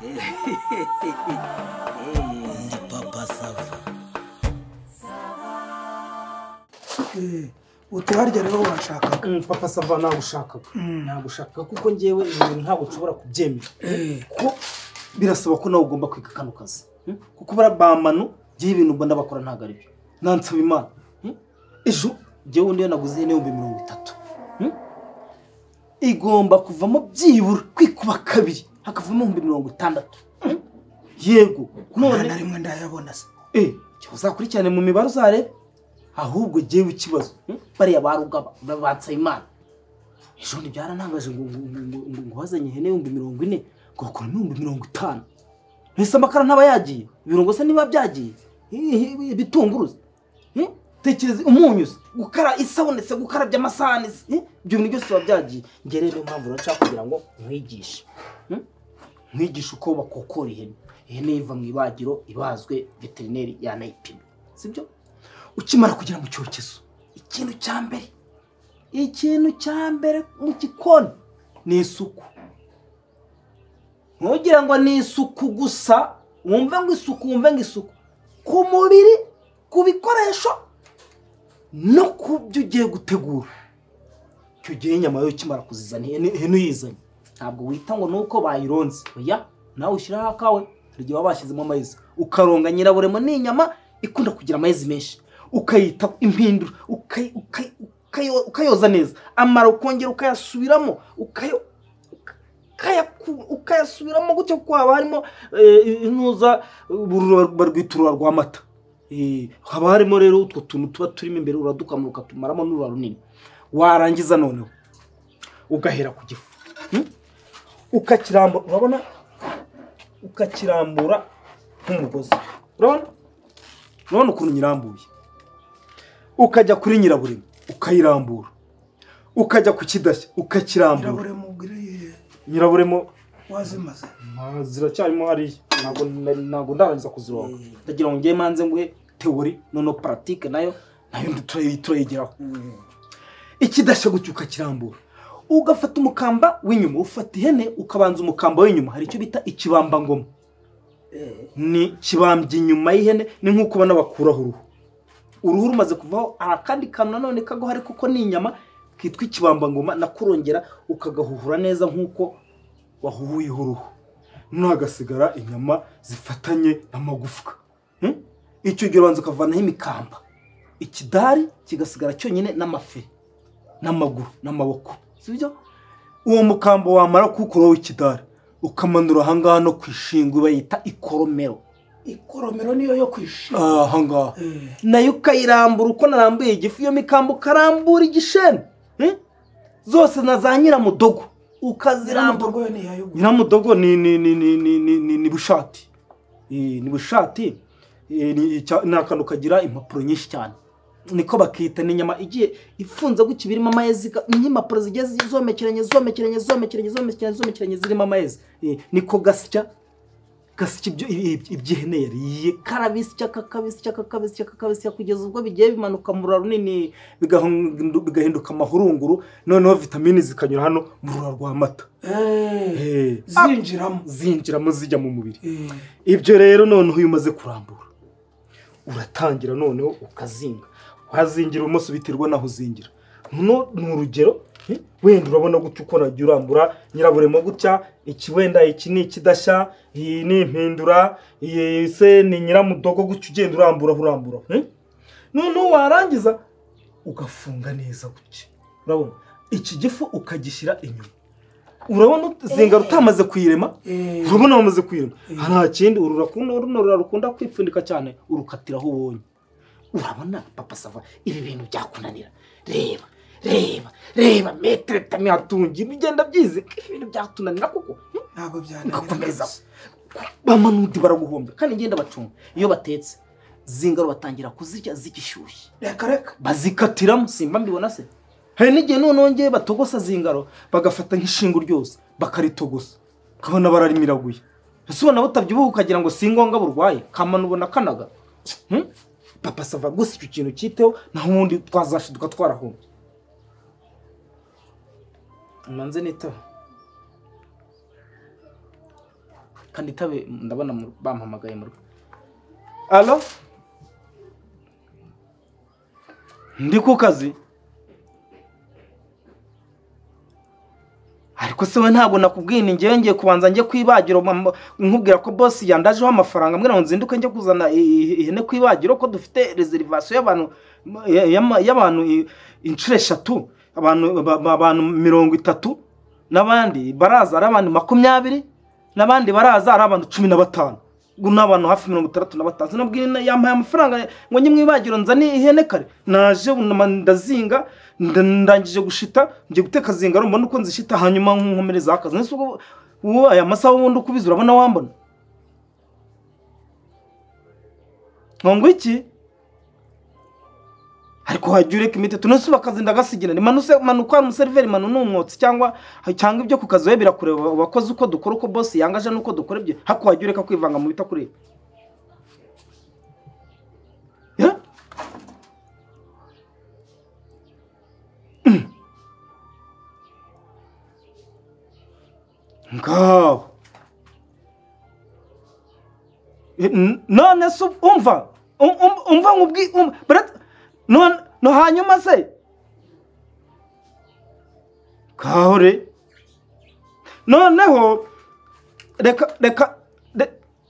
Ndi Papa Sava. Utuharya rero washakaga. Papa Sava nagushakaga. Nagushakaga kuko ngewe ibintu ntabwo nshobora kubyemera. Kuko birasaba ko nawe ugomba kwiga kano kazi. Kuko barabamanu gihe ibintu mbona bakora ntago ari byo. Nansaba Imana. Ejo ngewe undi naguze ihene 30,000. Igomba kuvamo byibura kwikuba kabiri hakavamo 60,000. Yego none na rimwe ndayabona se. Cyo uzakurikirane mu mibare uzarebe. Ahubwo jewe ikibazo bariya barugaba babansa Imana. Ejo ndi byarantangaje ngo ngo bazanye ihene 40,000 ngo bakuramo 50,000. Ese amakara ntaba yagiye, ibirungo se niba byagiye, ibitunguruze, tekereza umunyu se, gukara isabune se, gukarabya amasahani se, ibyo bintu byose biba byagiye. Njye rero mpamvu nshaka kugira ngo nkwigishe. Nkwigishe uko bakokora ihene. Ihene iva mu ibagiro ibazwe veterineri yanayipima. Sibyo? Ukimara kugera mu cyokezo, ikintu cya mbere mu gikoni ni isuku. Ntugira ngo ni isuku gusa, wumve ngo isuku, wumve ngo isuku ku mubiri, ku bikoresho no ku byo ugiye gutegura. Icyo gihe inyama yo ukimara kuzizana, ihene uyizanye, ntabwo wita ngo nuko bayironze. Oya, nawe ushyiraho akawe, hari igihe baba bashyizemo amazi, ukaronga nyiraburemo n'inyama ikunda kugira amazi menshi, ukayita impindura, ukayoza neza, amara ukongera ukayasubiramo, ukayasubiramo gutyo kuko haba harimo intuza barwiturura rwa mata. Haba harimo rero utwo tuntu tuba turimo imbere, uradukamura ukatumaramo n'urura runini. Warangiza noneho ugahera ku gifu, ukakirambura, urabona, ukakirambura nk'umugozi, urabona, urabona ukuntu nyirambuye. Ukajya kuri nyiraburimo ukayirambura, ukajya ku kidashya ukakirambura. Nyiraburemo wazimaze ziracyarimo hariya, ntabwo ndarangiza kuzironga. Ndagira ngo ngiye manze nguhe teori noneho pratique nayo turayigeraho. Ikidashya gutyo ukakirambura, ugafata umukamba w'inyuma, ufata ihene ukabanza umukamba w'inyuma, hari icyo bita ikibambangoma. Ni kibambye inyuma y'ihene, ni nk'uko ubona bakuraho uruhu. Uruhu rumaze kuvaho, hari akandi kantu nanone kagohari kuko ni inyama kitwa ikibambangoma, nakurongera ukagahuhura neza nk'uko wahuhuyeho uruhu. Noneho hagasigara inyama zifatanye n'amagufwa. Icyo gihe ubanza ukavanaho imikamba, ikidari kigasigara cyonyine n'amafi n'amaguru n'amaboko, sibyo? Uwo mukamba wamara kuwukuraho ikidari ukamanura ahangaha no kwishinga, bayita ikoromero. Ikoromero niyo yo kwishinga ahangaha, nayo ukayirambura uko narambuye igifu, iyo mikamba ukarambura igisheni zose na za nyiramudogo ukazirambura. Nyiramudogo ni bushati, ni bushati, ni akantu kagira impapuro nyinshi cyane, niko bakita. Ni inyama igiye ifunze gutya birimo amayezi, n'impapuro zigiye zomekeranye zomekeranye zomekeranye zomekeranye zomekeranye zirimo amayezi, niko gasya gasya iby'ihene yariye, karabisya kakabisya kakabisya kakabisya kugeza ubwo bigiye bimanuka mu rura runini bigahinduka amahurunguru, noneho vitamini zikanyura hano mu rura rwa mata, zinjiramo zijya mu mubiri. Ibyo rero noneho iyo umaze kurambura uratangira noneho ukazinga, wazingira ibumoso biterwa naho uzingira. Ni urugero wenda urabona gutya uko nagiye urambura nyiraburemo gutya, iki wenda iki ni ikidashya, iyi ni impindura, iyi se ni nyiramudogo, gutya ugenda urambura urambura. Noneho warangiza ugafunga neza gutya, urabona iki gifu ukagishyira inyuma, urabona zinga utamaze kuyirema, urabona wamaze kuyirema, nta kindi runo rukunda kwipfundika cyane, urukatiraho ubonye. Urabona Papa Sava ibi bintu byakunanira. Reba reba reba metre tamiatungi bigenda byize, ibintu byatunanira kuko ntabwo byananira. Ngakomeza bamanundi baraguhombya, kandi ngenda bacunga iyo batetse zingaro batangira kuzirya zigishyushye, reka reka bazikatiramo, simba mbibona se. Hari n'igihe noneho ngiye batogosa zingaro bagafata nk'ishingu ryose bakaritogosa, ukabona bararimiraguye. Ese ubona butabyibuha ukagira ngo si ngombwa burwaye, kamana ubona kanaga. Papa Sava gusa icyo kintu cyiteho, naho ubundi twazashiduka twarahombye. Manze nitaho. Kandi itabe ndabona bampamagaye mu rugo. Allo? Ndi ku kazi. Ariko se we ntabwo nakubwiye ni ngewe ngiye kubanza njye kwibagiro nkubwira ko boss yandajeho amafaranga mbwira ngo nzinduke njye kuzana ihene kwibagiro ko dufite reservation y'abantu y'abantu inshuro 3 abantu 30 n'abandi baraza ari abantu 20 n'abandi baraza ari abantu 15 n'abantu hafi 65 nabwiye yampaye amafaranga ngo njye mwibagiro nzane ihene kare naje ndazinga ndangije gushita ngiye guteka zinga mbona uko nzishita hanyuma nkomereza akazi. Nese ubwo aya masaha ubundi ukubiza urabona wambona ngo iki ariko hajya ureka imiti tunese bakazi ndagasigira ni manuse manuka mu server manu numwotsi cyangwa ibyo ku kazi we birakureba wakoze uko dukora uko boss yangaje nuko dukora ibyo hako hajya ureka kwivanga mu bitakureba. Ngaho none se umva nkubwi no hanyuma se kahore noneho reka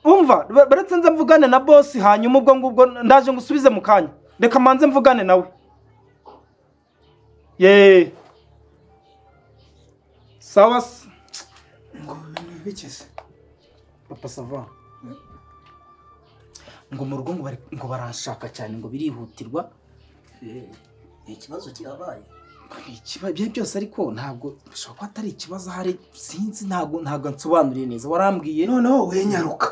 umva baretse nze mvugane na boss hanyuma ubwo ngubwo ndaje ngusubize mu kanya reka manze mvugane nawe. Ye sawa ngo bikeze papa sava ngo mu rugo ngo baranshaka cyane ngo birihutirwa. Ikibazo kirabaye ikibazo byose ariko ntabwo bishobora kuba atari ikibazo hari sinzi ntabwo nsobanuriye neza warambwiye noneho wenyaruka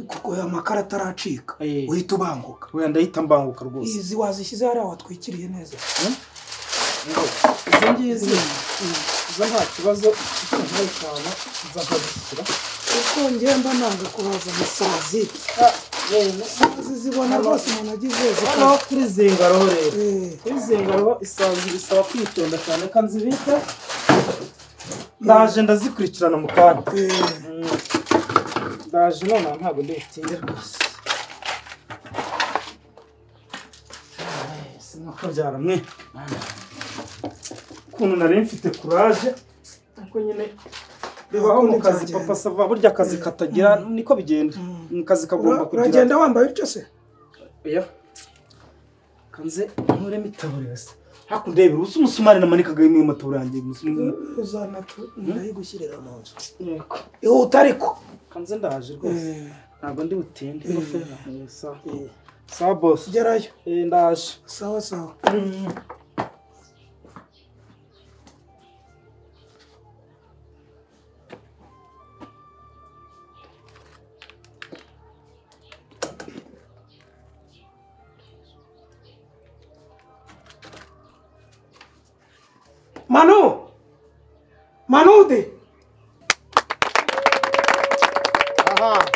kuko amakara ataracika uhita ubanguka. Oya ndahita mbanguka rwose. Izi wazishyize hariya watwikiriye neza izi ngizi izo nta kibazo nzayitana nzakazishyira kuko njye mba nanga kuhaza amasazi zibona rwose umuntu agize noneho kuri zingaroho rero kuri zingaroho isazi bisaba kwitonda cyane ko nzibika ndaje ndazikurikirana mu kanya ndaje noneho ntabwo ndi butinde rwose sinakabyara mwe ukuntu nari mfite courage ariko nyine bibaho mu kazi papa sava burya akazi katagira niko bigenda mu kazi kagomba kugira. Uragenda wambaye utyo se? Oya kanze nkuremo itaburiya se hakundebera usa umusumari namanikaga imwe mataburiya yanjye uzana ndayigushyirira mu nzu. Yego ihuta ariko kanze ndaje rwose ntabwo ndi butinde sawa sawa boss gerayo ndaje sawa sawa. Manu! Manude! Aha,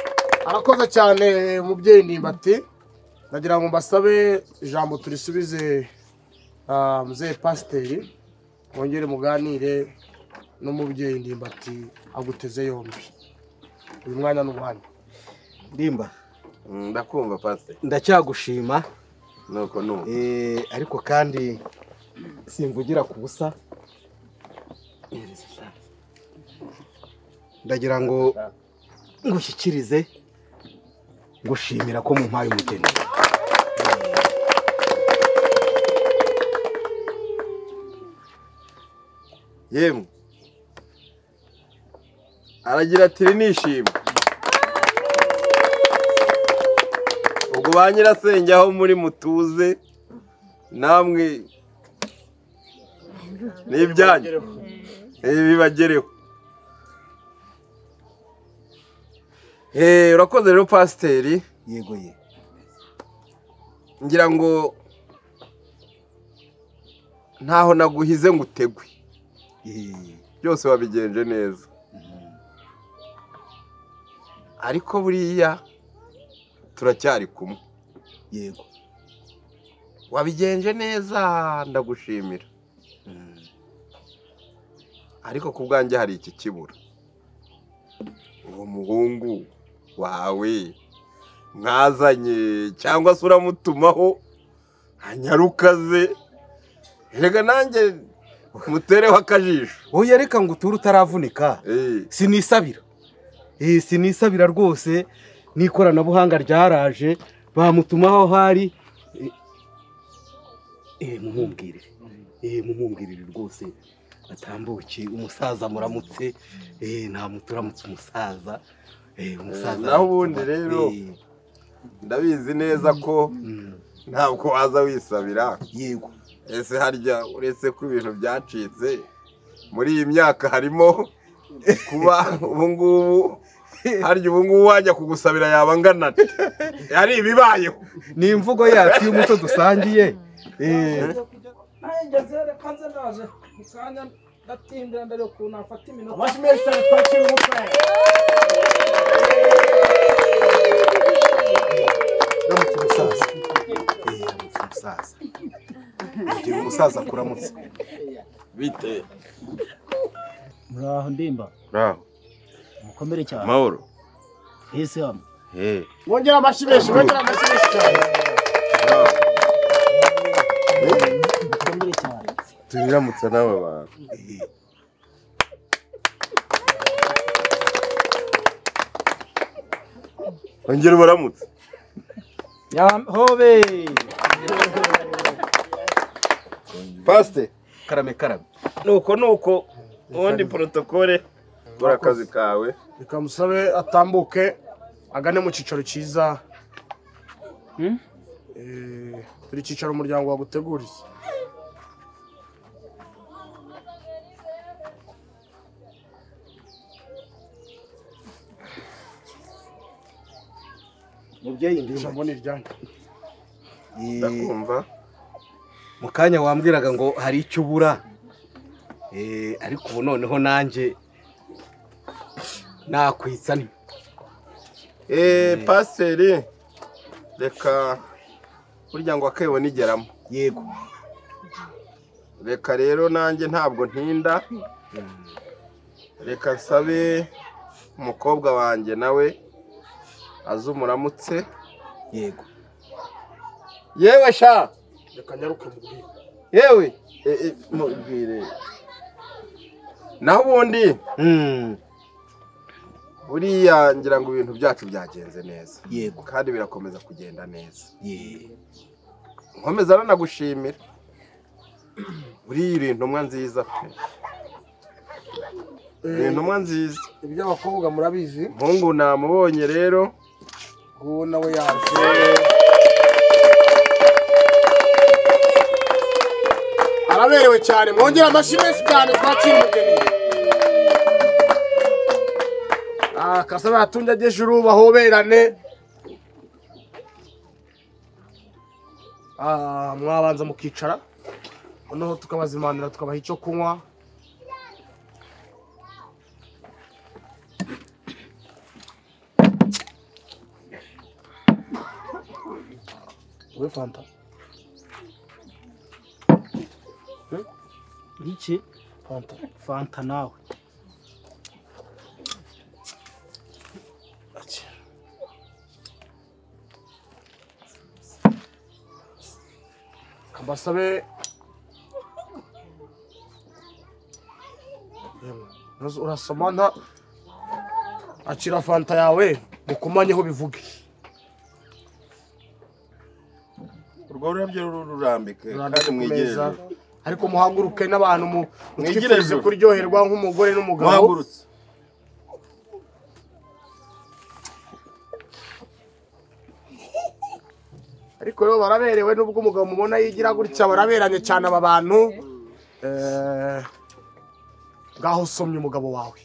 arakoze cyane mubyeyi Ndimbati. Ndagira ngo mbasabe ijambo turisubize muzehe pasiteri mwongere muganire n'umubyeyi Ndimbati aguteze yombi. Uyu mwana n'uwanyu. Ndimba. Ndakumva pasiteri. Ndacyagushima. Nuko nuko. Ariko kandi simvugira ku busa. Ndagira ngo ngushyikirize ngushimira ko mumpaye umugeni. Yemwe aragira ati nishimwe ubwo ba nyirasenge aho muri mutuze namwe n'ibyanyu bibagereho. Urakoze rero pasiteri. Yego ye. Ngira ngo ntaho naguhize ngo utegwe byose wabigenje neza ariko buriya turacyari kumwe. Yego wabigenje neza ndagushimira ariko ku bwanjye hari iki kibura. Uwo muhungu wawe mwazanye cyangwa se uramutumaho anyarukaze, erega nanjye mutereho akajisho. Oya reka ngo uture utaravunika. Sinisabira. Sinisabira rwose, n'ikoranabuhanga ryaraje bamutumaho hari. Mumumbwirire. Mumumbwirire rwose atambuke umusaza muramutse. Nta muturamutse umusaza. Umusaza naho ubundi rero ndabizi neza ko ntabwo waza wisabira. Yego. Ese harya uretse ko ibintu byacitse muri iyi myaka harimo kuba ubu ngubu harya ubu ngubu wajya kugusabira yaba angana ate? Ari ibibayeho. Ni imvugo yacu y'umuco dusangiye. Amashyi menshi cyane twakira umukwe. Ramutse umusaza. Ramutse umusaza. Ugira umusaza kuramutse. Bite. Muraho ndimba. Muraho. Mukomere cyane. Mahoro. Ese hano. Mwongera amashyi menshi, mwongera amashyi menshi cyane. Mukomere cyane. Turiramutse n'aba bantu. Ongera ubaramutse. Hobe. Pastor. Karame karame. Nuko nuko ubundi protokole kora akazi kawe. Reka musabe atambuke agane mu cyicaro cyiza. Turi cyicaro umuryango waguteguriye. Mubyeyi ndimba. Ijambo ni iryanyu. Ndakumva. Mu kanya wambwiraga ngo hari icyo ubura. Ariko ubu noneho nanjye nakwitsa nti. Pasiteri reka burya ngo akebo nigeramo. Yego. Reka rero nanjye ntabwo ntinda. Reka nsabe umukobwa wanjye nawe azumuramutse. Yego. Yewe sha. Reka nyaruke mubwire. Yewe mubwire. Naho ubundi buriya ngira ngo ibintu byacu byagenze neza. Yego. Kandi birakomeza kugenda neza. Nkomeza nanagushimira. Buriya uri intumwa nziza pe. Uri intumwa nziza. Iby'abakobwa murabizi. Muhungu namubonye rero. Nguwo nawe yaje. Araberewe cyane, mwongera amashyi menshi cyane twakira umugeni. Kasaba yatunze agejuru bahoberane. Mwabanza mukicara noneho tukabazimanira tukabaha icyo kunywa. We Fanta. Iki? Fanta. Fanta nawe. Kambasabe urasoma nta akira Fanta yawe mukumanyeho bivuge. Urwo rurabyo rurambike kandi mwigire. Ariko muhaguruke n'abantu mwigirize kuryoherwa nk'umugore n'umugabo. Muhagurutse. Ariko rero baraberewe nubwo umugabo mubona yigira gutya baraberanye cyane aba bantu. Ngaho usomye umugabo wawe.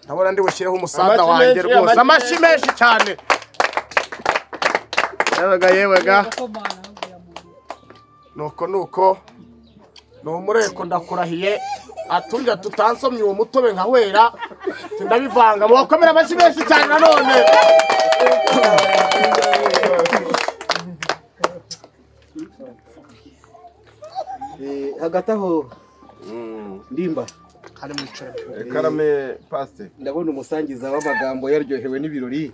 Ndabona ndi bushyireho umusada wanjye rwose. Amashyi menshi cyane. Yewega yewega. Nuko nuko ni umureko ndakurahiye atumbya tutansomye uwo mutobe nka wera ndabivanga. Mubakomera amashyi menshi cyane nanone. Hagati aho ndimba hari mwicara. Karame pastor. Ndabona umusangiza w'amagambo yaryohewe n'ibirori.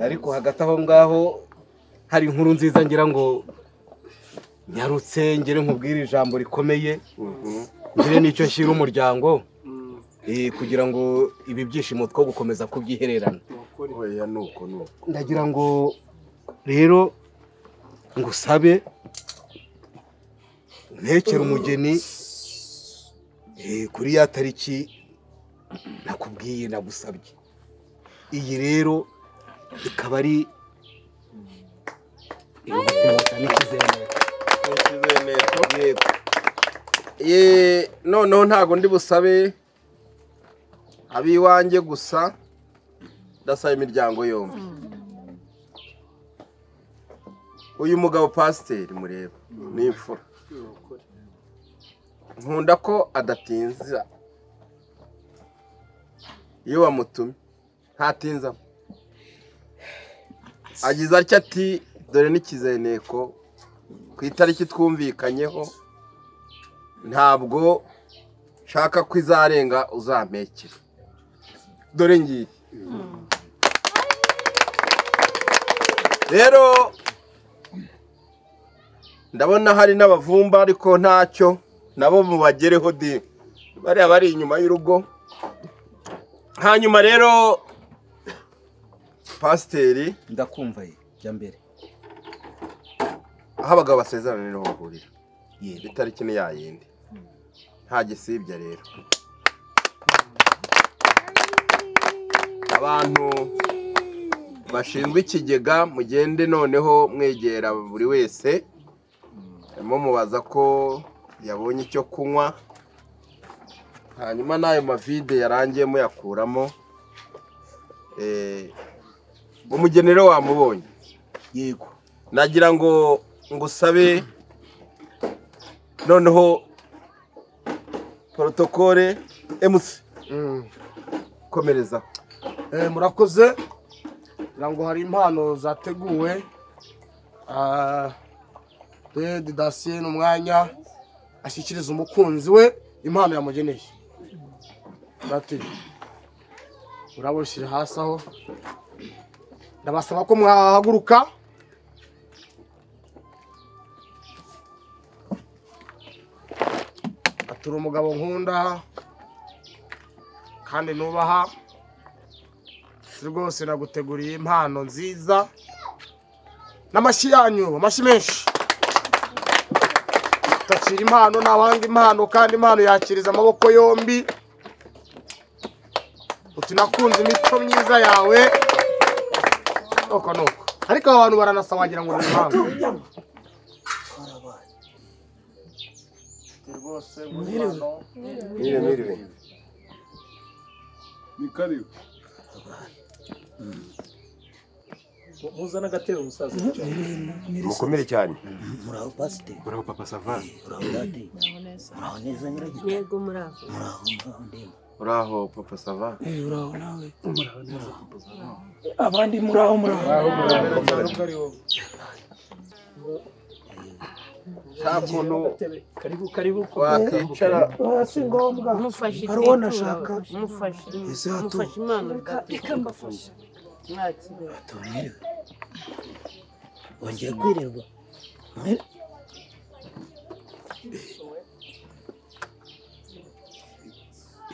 Ariko hagati aho ngaho hari inkuru nziza ngira ngo nyarutse ngere nkubwire ijambo rikomeye. Ngire nicyo nshyira umuryango. Kugira ngo ibi byishimo two gukomeza kubyihererana. Oya nuko nuko. Ndagira ngo rero ngusabe ntekere umugeni kuri ya tariki nakubwiye nagusabye. Iyi rero ikaba ari noneho ntago ndi busabe abiwanjye gusa, ndasaba imiryango yombi. Uyu mugabo pasiteri mureba ni imfura, nkunda ko adatinza iyo bamutumye ntatinzamo. Agize atya ati dore n'ikizeneko ku itariki twumvikanyeho, ntabwo nshaka ko izarenga uzampekera, dore ngiye. Rero ndabona hari n'abavumba ariko ntacyo nabo mubagereho di bariya bari inyuma y'urugo. Hanyuma rero pasiteri ndakumva ye jya mbere aho abagabo basezerana niho bahurira, itariki ni yayindi nta gisibya. Rero abantu bashinzwe ikigega mugende noneho mwegera buri wese mubaza ko yabonye icyo kunywa, hanyuma n'ayo mavide yarangiye muyakuramo. Umugenero wamubonye? Yego. Nagira ngo ngusabe noneho protokole MC komereza. Murakoze. Ngira ngo hari impano zateguwe. Didasiye n'umwanya ashyikiriza umukunzi we impano yamugeneye. Bati urabushyira hasi aho, ndabasaba ko mwahaguruka. Atura umugabo nkunda kandi nubaha rwose, naguteguriye impano nziza n'amashyi yanyu, amashyi menshi. Takira impano nawanga impano, kandi impano yakiriza amaboko yombi. Uti nakunze imico myiza yawe nuko nuko, ariko abantu baranasa wagira ngo ni impano rwose. Mwiriwe. Ni karibu. Muzana agatebe musaza. Mukomere cyane. Muraho pasiteri. Muraho papa Sava. Muraho dadi. Muraho neza nyiragita. Yego muraho. Muraho muraho ndemba. Muraho papa Sava. Muraho nawe. Muraho neza papa Sava. Abandi muraho muraho. Nta Karibu karibu. Wakwicara. Si ngombwa. Mufashe Hari uwo nashaka. Mufashe. Mufashe impano. Reka mbafashe. Mwiriwe. Wongeye kwirirwa.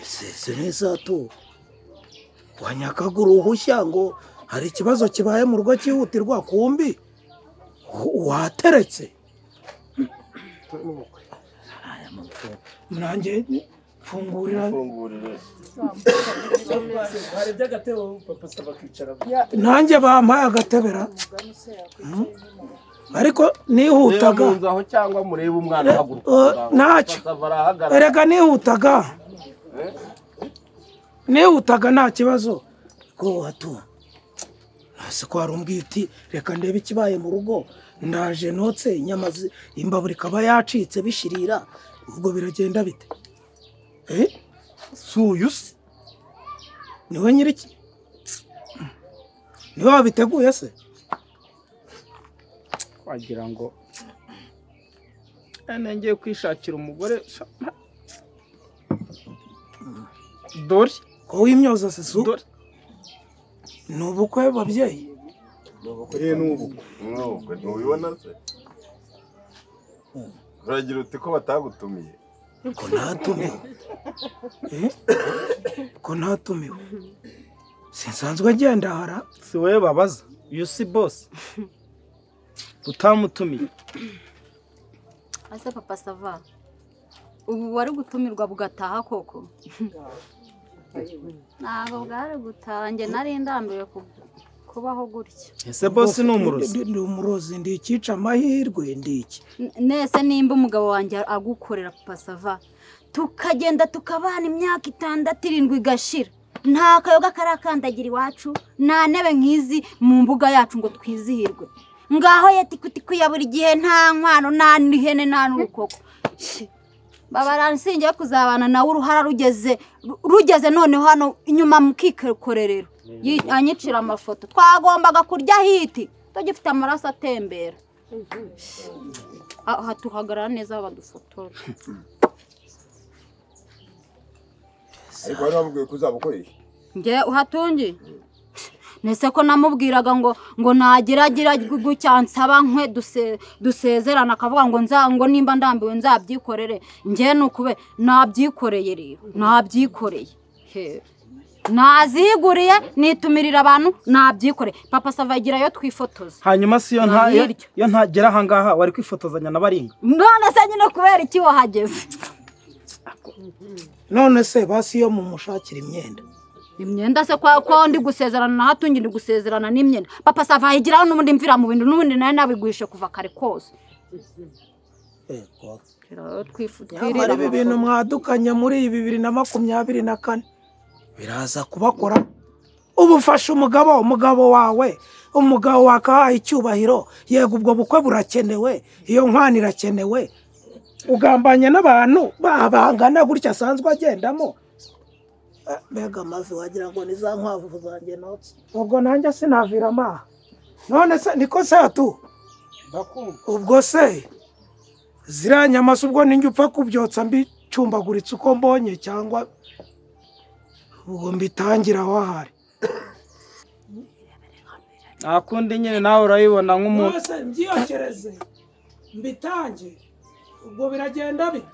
Ese neza tu wanyakaga uruhushya ngo hari ikibazo kibaye mu rugo cyihutirwa, kumbi wateretse. Nanjye mfungurira. Nanjye bampaye agatebera ariko nihutaga. Cyangwa murebe umwana ahaguruka. Ntacyo. Erega nihutaga. Nihutaga nta kibazo. Ko watu. Ese ko warumbwiye uti reka ndebe ikibaye mu rugo, ndaje notse inyama imbabura ikaba yacitse bishirira, ubwo biragenda bite? Suyu se niwe nyiriki? Niwe wabiteguye se? Wagira ngo Ngiye kwishakira umugore. Dore ko wimyoza sesu. Ni ubukwe babyeyi. Ni ubukwe. Ntubibona se? Uragira uti ko batagutumiye? Ko ntatumiwe. Ko ntatumiwe. Sinsanzwe agenda hara. Si wowe babaza. You see boss. Utamutumiye. Ase papa sava. Ubu wari gutumirwa bugataha koko? Ntabwo bwari gutaha, nari ndambiwe kubaho gutya. Ese boss ni umurozi? Ndi umurozi, ndi ikica amahirwe, ndi iki? Nese nimba umugabo wanjye agukorera papa sava, tukagenda tukabana imyaka 6 7 igashira, nta kayoga karakandagira iwacu, nta ntebe nk'izi mu mbuga yacu ngo twizihirwe. Ngaho yetikutiku ya buri gihe, nta nkwano, nta n'ihene, nta n'urukoko. Babaransingiye kuzabana nawe uruhara rugeze noneho hano inyuma mukikorerero anyicira amafoto. Twagombaga kurya hiti tugifite amaraso atembera. Aha tuhagarara neza badufotora. Ariko wari wamubwiye ko uzabukoresha? Nge uhatungi nese ko namubwiraga ngo nageragira gucyansaba nkwe dusezerana, akavuga ngo nzango nimba ndambiwe nzabyikorere. Nge nukube nabyikoreye rero, nabyikoreye. Naziguriye nitumirira abantu nabyikoreye. Papa sava igira yo twifotoza. Hanyuma si yo nta yo ntagera aha ngaha wari kwifotozanya na baringa. None se nyine kubera iki wahageze? None se basi yo mumushakira imyenda. Imyenda se kwa ndi gusezerana na hatungi, ndi gusezerana n'imyenda. Papa sava higiraho n'ubundi mvira mu bintu n'ubundi naye nabiguhishe kuva kare kose. Nyamara ibi bintu mwadukanye muri 2024 biraza kubakora. Ubufasha umugabo wawe, umugabo wakahaye icyubahiro. Yego ubwo bukwe burakenewe, iyo nkwano irakenewe. Ugambanye n'abantu babangana gutya asanzwe agendamo. Mbega amavi wagira ngo ni za nkwavu zanjye notse. Ubwo nanjye sinavira amaha. None se niko se atu? Ubwo se ziriya nyama se ubwo ninjye upfa kubyotsa mbicumbaguritse uko mbonye, cyangwa ubwo mbitangira aho ahari? Akundi nyine nawe urayibona nk'umuntu. None mbyiyokereze mbitange, ubwo biragenda bite?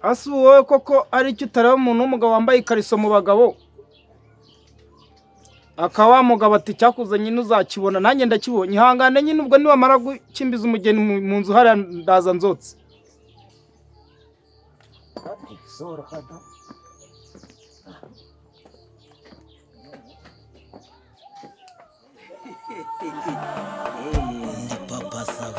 Asi wowe koko ari icyo utareba umuntu w'umugabo wambaye ikariso mu bagabo, akaba mugabo ati cyakuze nyine uzakibona, nanjye ndakibonye. Ihangane nyine ubwo niwamara gukimbiza umugeni mu nzu hariya ndaza nzotse. Papa sava.